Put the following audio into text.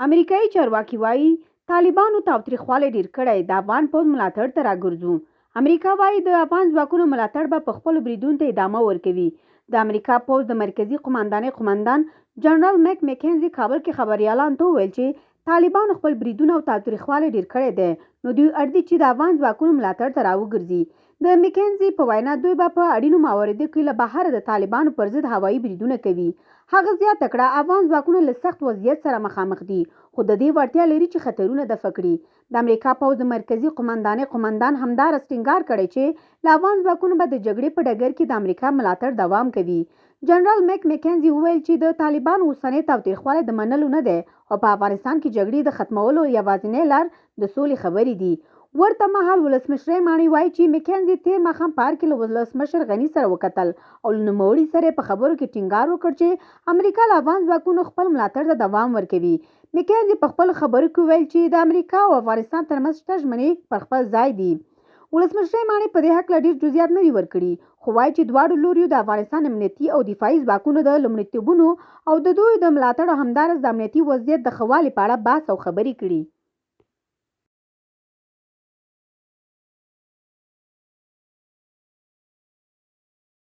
امریکايي چارواکي وايي، طالبانو تاوتریخوالی ډېر کړی، د افغان پوځ ملاتړ ته راګرځو. امریکا وايي، د افغان ځواکونو ملاتړ به په خپلو بریدونو ته ادامه ورکوي. د امریکا پوځ د مرکزي قوماندانۍ قوماندان جنرال مک مکنزي کابل کې خبریالانو ته وویل چې طالبانو خپل بریدونه او تاوتریخوالی ډېر کړی دی، نو دوی اړ دي چې د افغان ځواکونو ملاتړ ته راوګرځي. د مکنزي په وینا، دوی به په اړینو مواردو کې له بهره د طالبانو پر ضد هوایي بریدونه کوي. هغه زیاته کړه، افغان ځواکونه له سخت وضعیت سره مخامخ دي، خو د دې وړتیا لري چې خطرونه دفع کړي. د امریکا پوځ د مرکزي قوماندانۍ قوماندان همداراز ټینګار کړی چې له افغان ځواکونو به د جګړې په ډګر کې د امریکا ملاتړ دوام کوي. جنرال مک مکنزي وویل چې د طالبانو اوسنی تاوتریخوالی د منلو نه دی او په افغانستان کې جګړې د ختمولو یوازینۍ لار د سولې خبرې دي. ورته مهال ولسمشرۍ ماڼۍ وايي چې مکنزي تېر ماښام په ارګ کې له ولسمشر غني سره وکتل او له نوموړي سره یې په خبرو کې ټینګار وکړ چې امریکا له افغان ځواکونو خپل ملاتړ ته دوام ورکوي. مکنزي په خپلو خبرو کې وویل چې د امریکا او افغانستان ترمنځ شته ژمنې پر خپل ځای دي. ولسمشرۍ ماڼۍ په دې هکله ډېر جزییات نه دي ورکړي، خو وايي چې دواړو لوریو د افغانستان امنیتي او دفاعي ځواکونو د لومړیتوبونو او د دوی د ملاتړ او همداراز د امنیتي وضعیت د ښه والي په اړه بحث او خبرې کړي.